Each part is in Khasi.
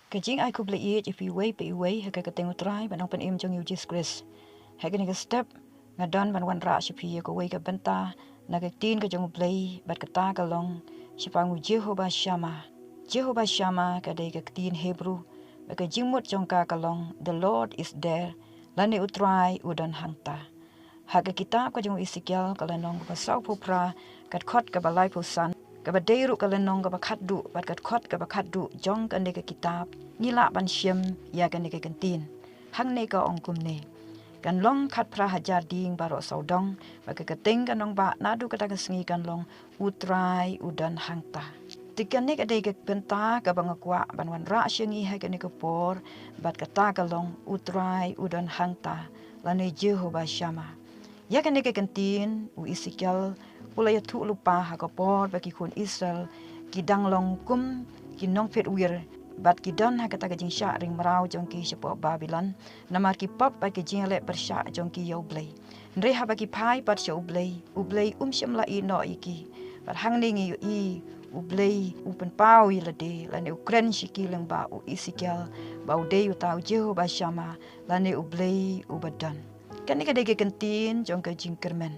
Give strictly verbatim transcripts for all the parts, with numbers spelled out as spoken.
Ka jingai khublei ïa phi uwei pa uwei ha ka kyrteng U Trai bad Nongpynim jong ngi U Jisu Khrist. Ha kane ka step nga don ban wanrah sha phi ïa kawei ka bynta na ka ktien ka jong U Blei bad kata ka long shaphang U Jehovah Shammah. Jehovah Shammah ka dei ka ktien Hebrew bad ka jingmut jong ka ka long The Lord is there, lane U Trai u don hangta. Ha ka kitab ka jong u Esekiel ka lynnong kaba sawphew phra, ka dkhot kaba laiphew san, kaba dei ruh ka lynnong kaba khatduh bad ka dkhot kaba khatduh jong kane ka kitab, ngi lah ban shem ïa kane ka kyntien. Hangne ka ong kumne: Kan long khatphra hajar dieng baroh sawdong, bad ka kyrteng ka nongbah naduh kata ka sngi kan long U Trai u don hangta. Te kane ka dei ka bynta kaba nga kwah ban wanrah sha ngi ha kane ka por, bad kata ka long U Trai u don hangta, lane Jehovah Shammah. Ïa kane ka kyntien u Esekiel u la ïathuh lypa ha ka por ba ki khun Israel ki dang long kum ki nongphet wir, bad ki don ha kata ka jingshah ring mraw jong ki shapoh Babilon, namar ki pop bad ki jingïaleh pyrshah jong ki ïa U Blei. Hynrei haba ki phai pat sha U Blei, U Blei um shym la ïehnoh ïa ki. Bad hangne ngi ïohi U Blei u pynpaw ïa lade, lane u kren sha ki lyngba u Esekiel ba u dei uta U Jehovah Shammah, lane U Blei uba don. Kane ka dei ka kyntien jong ka jingkyrmen.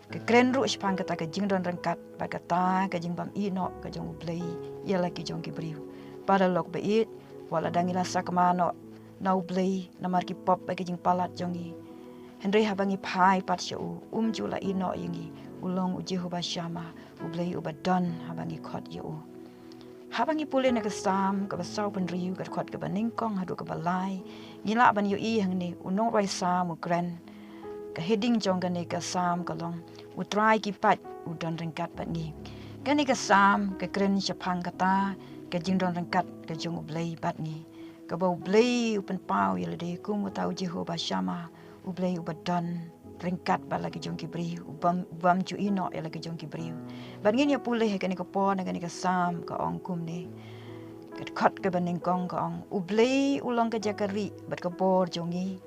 Ka kren ruh shaphang kata ka jingdon ryngkat bad kata ka jingbym ïehnoh ka jong U Blei ïa la ki jong ki briew. Paralok ba ïeit, wat la dang ngi la sakma noh na U Blei namar ki pop bad ki jingpalat jong ngi, hynrei haba ngi phai pat sha u, um ju la ïehnoh ïa ngi. U long U Jehovah Shammah, U Blei uba don haba ngi khot ïa u. Haba ngi pule na ka Salm kaba sawphew hynriew, ka dkhot kaba nyngkong haduh kaba lai, ngi lah ban ïohi hangne u nongrwai Salm u kren. Ka heading jong kane ka Salm ka long: U Trai ki pait u don ryngkat bad ngi. Kane ka Salm ka kren shaphang kata ka jingdon ryngkat ka jong U Blei bad ngi, kaba U Blei u pynpaw ïa lade kum uta U Jehovah Shammah, U Blei uba don ryngkat bad la ki jong ki briew, u bym, u bym ju ïehnoh ïa la ki jong ki briew. Bad ngin ïa pule ha kane ka por na kane ka Salm, ka ong kumne. Ka dkhot kaba nyngkong ka ong: U Blei u long ka jaka rieh bad ka bor jong ngi,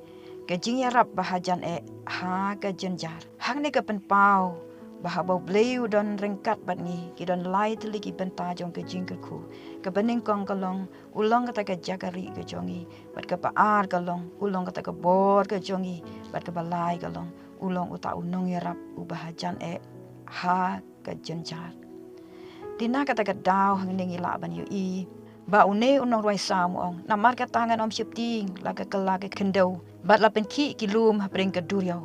ka jingïarap ba hajan eh ha ka jynjar. Hangne ka pynpaw ba haba U Blei u don ryngkat bad ngi, ki don lai tylli ki bynta jong ka jingkyrkhu. Kaba nyngkong ka long, u long kata ka jaka rieh ka jong ngi. Bad kaba ar ka long, u long kata ka bor ka jong ngi. Bad kaba lai ka long, u long uta u nongïarap uba hajan eh ha ka jynjar. Te na kata ka daw hangne ngi lah ban ïohi ba une u nongrwai Salm u ong: Namar kata ngan ym sheptieng la ka kylla ka khyndew, bad la pynkhih ki lum hapdeng ka duriaw.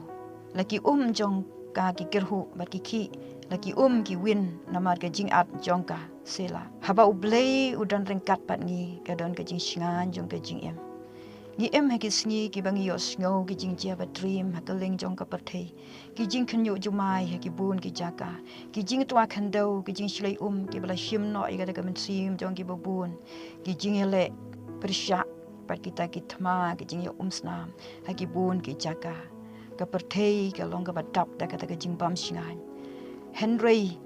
La ki um jong ka ki kyrhuh bad ki khih, la ki um ki win namar ka jingat jong ka. Selah. Haba U Blei u don ryngkat bad ngi, ka don ka jingshngaiñ jong ka jingim. Ngi im ha ki sngi kiba ngi ïohsngew ki jingjia ba triem ha kylleng jong ka pyrthei. Ki jingkhynñiuh jumai ha ki bun ki jaka, ki jingtwa khyndew, ki jingshlei um kiba la shim noh ïa kata ka mynsiem jong kiba bun, ki jingïaleh pyrshah bad kita ki thma, ki jingïaumsnam ha ki bun ki jaka. Ka pyrthei ka long kaba dap da kata ka jingbymshngaiñ. Hynrei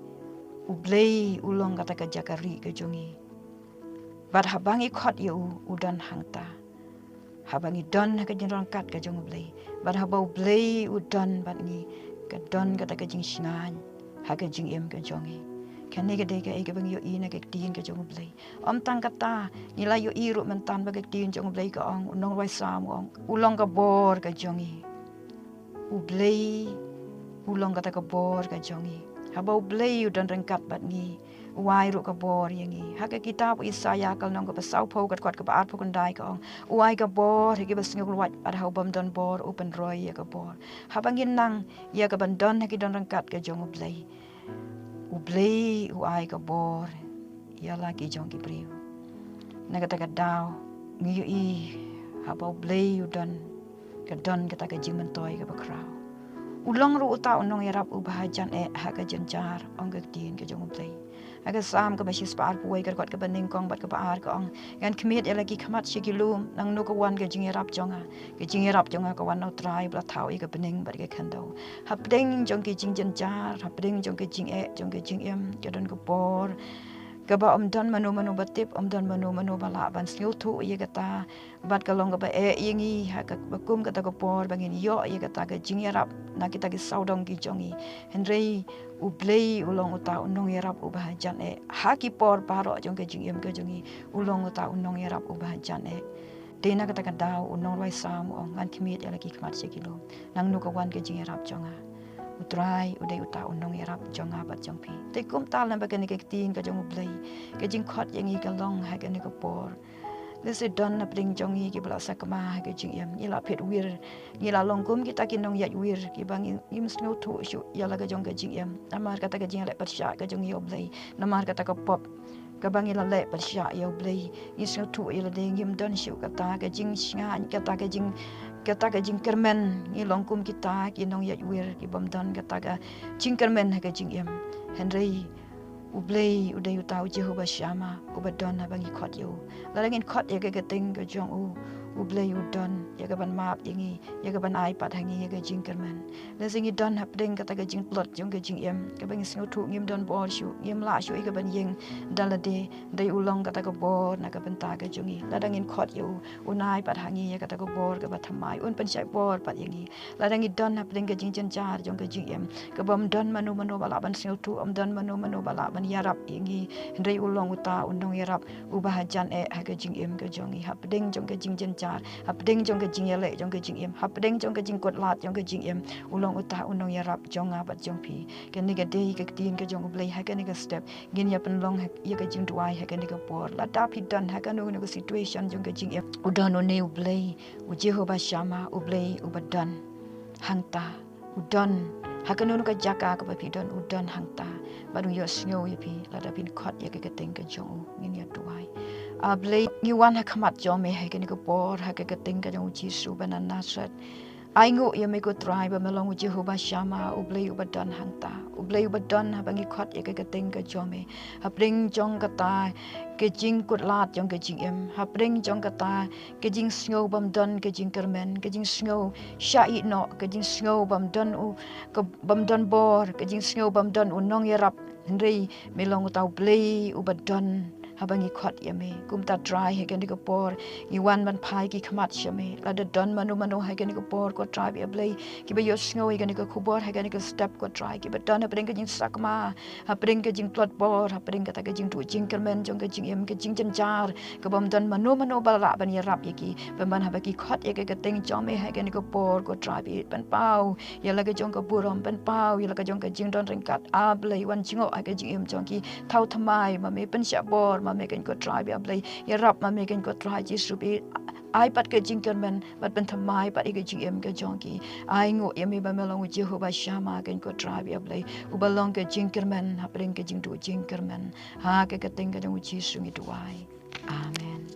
U Blei u long kata ka jaka rieh ka jong ngi. Bad haba ngi khot ïa u, u don hangta. Haba ngi don ha ka jingdon ryngkat ka jong U Blei, bad haba U Blei u don bad ngi, ka don kata ka jingshngaiñ ha ka jingim ka jong ngi. Kane ka dei kaei kaba ngi ïohi na ka ktien ka jong U Blei. Ym tang kata, ngi la ïohi ruh mynta ba ka ktien jong U Blei ka ong, u nongrwai Salm u ong, u long ka bor ka jong ngi. U Blei u long kata ka bor ka jong ngi. Haba U Blei u don ryngkat bad ngi, u ai ruh ka bor ïa ngi. Ha ka kitab u Isaïah ka lynnong kaba sawphew, ka dkhot kaba arphew khyndai ka ong, u ai ka bor ha kiba sngewlwait, bad ha u bym don bor u pynroi ïa ka bor. Haba ngi nang ïa ka ban don ha ki don ryngkat ka jong U Blei, U Blei u ai ka bor ïa la ki jong ki briew. Na kata ka daw ngi ïohi haba U Blei u don, ka don kata ka jingmyntoi kaba khraw. U long ruh uta u nongïarap uba hajan eh ha ka jynjar, ong ka ktien ka jong U Blei. Ha ka Salm kaba shispah arphew wei, ka dkhot kaba nyngkong bad kaba ar ka ong, ngan khmied ïa la ki khmat sha ki lum, nangno ka wan ka jingïarap jong nga? Ka jingïarap jong nga ka wan na U Trai ba la thaw ïa ka bneng bad ka khyndew. Hapdeng jong ki jingjynjar, hapdeng jong ka jingeh jong ka jingim, ka don ka bor kaba ym don mano mano ba tip, ym don mano mano ba lah ban sngewthuh ïa kata. Bad ka long kaba eh ïa ngi ha kaba kum kata ka por ba ngin ïoh ïa kata ka jingïarap na kita ki sawdong ki jong ngi. Hynrei U Blei u long uta u nongïarap uba hajan eh ha ki por baroh jong ka jingim ka jong ngi. U long uta u nongïarap uba hajan eh. Dei na kata ka daw u nongrwai Salm u ong, ngan khmied ïa la ki khmat sha ki lum, nangno ka wan ka jingïarap jong nga? U Trai u dei uta u nongïarap jong nga bad jong phi. Te kumta lem bad kane ka ktien ka jong U Blei, ka jingkhot ïa ngi ka long ha kane ka por. Lehse don na pdeng jong ngi kiba la sakma ha ka jingim, ngi la phet wir, ngi la long kum kita ki nongïaid wir kiba ngi, ngim sngewthuh shuh ïa la ka jong ka jingim. Namar kata ka jingïaleh pyrshah ka jong ngi ïa U Blei, namar kata ka pop kaba ngi la leh pyrshah ïa U Blei. Ngi sngewthuh ïa lade ngim don shuh kata ka jingshngaiñ, kata ka jing, kata ka jingkyrmen. Ngi long kum kita ki nongïaid wir kibym don kata ka jingkyrmen ha ka jingim. Hynrei U Blei u dei uta u Jehovah Shammah uba don haba ngi khot ïa u. Lada ngin khot ïa ka kyrteng ka jong u, U Blei u don ïa kaban map ïa ngi, ïa kaban ai pat ha ngi ïa ka jingkyrmen. Lehse ngi don hapdeng kata ka jingtlot jong ka jingim, kaba ngi sngewthuh ngim don bor shuh, ngim lah shuh ïa kaban ïeng da lade. Hynrei u long kata ka bor na ka bynta ka jong ngi. Lada ngin khot ïa u, un ai pat ha ngi ïa kata ka bor kaba thymmai, un pynshai bor pat ïa ngi. Lada ngi don hapdeng ka jingjynjar jong ka jingim, kaba ym don mano mano ba lah ban sngewthuh, ym don mano mano ba lah ban ïarap ïa ngi, hynrei u long uta u nongïarap uba hajan eh ha ka jingim ka jong ngi. Hapdeng jong ka jingjynjar, hapdeng jong ka jingïaleh jong ka jingim, hapdeng jong ka jingkut lad jong ka jingim, u long uta u nongïarap jong nga bad jong phi. Kane ka dei ka ktien ka jong U Blei ha kane ka step. Ngin ïa pynlong ha, ïa ka jingduwai ha kane ka por. Lada phi don ha kano kano ka situation jong ka jingim, u don une U Blei, u Jehovah Shammah, U Blei uba don hangta. U don ha kano kano ka jaka kaba phi don, u don hangta. Bad un ïohsngew ïa phi lada phin khot ïa ka kyrteng ka jong u. Ngin ïa duwai. A Blei, ngi wan ha khmat jong me ha kane ka por, ha ka kyrteng ka jong u Jisu ba na Nasareth. Ai nguh ïa me ko Trai ba me long u Jehovah Shammah, U Blei uba don hangta. U Blei uba don haba ngi khot ïa ka kyrteng ka jong me. Hapdeng jong kata ka jingkut lad jong ka jingim, hapdeng jong kata ka jingsngew bym don ka jingkyrmen, ka jingsngew shah ïehnoh, ka jingsngew bym don u, ka bym don bor, ka jingsngew bym don u nongïarap. Hynrei me long uta U Blei uba don haba ngi khot ïa me. Kumta Trai ha kane ka por ngi wan ban phai ki khmat sha me. Lada don mano mano ha kane ka por ko Trai ba ïa Blei, kiba ïohsngew ïa kane ka khubor ha kane ka step ko Trai, kiba don hapdeng ka jingsakma, hapdeng ka jingtlot bor, hapdeng kata ka jingduh jingkyrmen jong ka jingim, ka jingjynjar, kaba ym don mano mano ba lah ban ïarap ïa ki. Pynban haba ki khot ïa ka kyrteng jong me ha kane ka por ko Trai ba pynpaw ïa la ka jong ka burom, pynpaw ïa la ka jong ka jingdon ryngkat. A Blei wan jngoh ha ka jingim jong ki. Thaw thymmai ma me, pynshah bor ma me, kane ko Trai ba ïa Blei. Ïarap ma me, kane ko Trai Jisu ba ai pat ka jingkyrmen bad pynthymmai pat ïa ka jingim ka jong ki. Ai nguh ïa me ba me long u Jehovah Shammah, kane ko Trai ba ïa Blei, uba long ka jingkyrmen hapdeng ka jingduh jingkyrmen. Ha ka kyrteng ka jong u Jisu ngi duwai. Amen.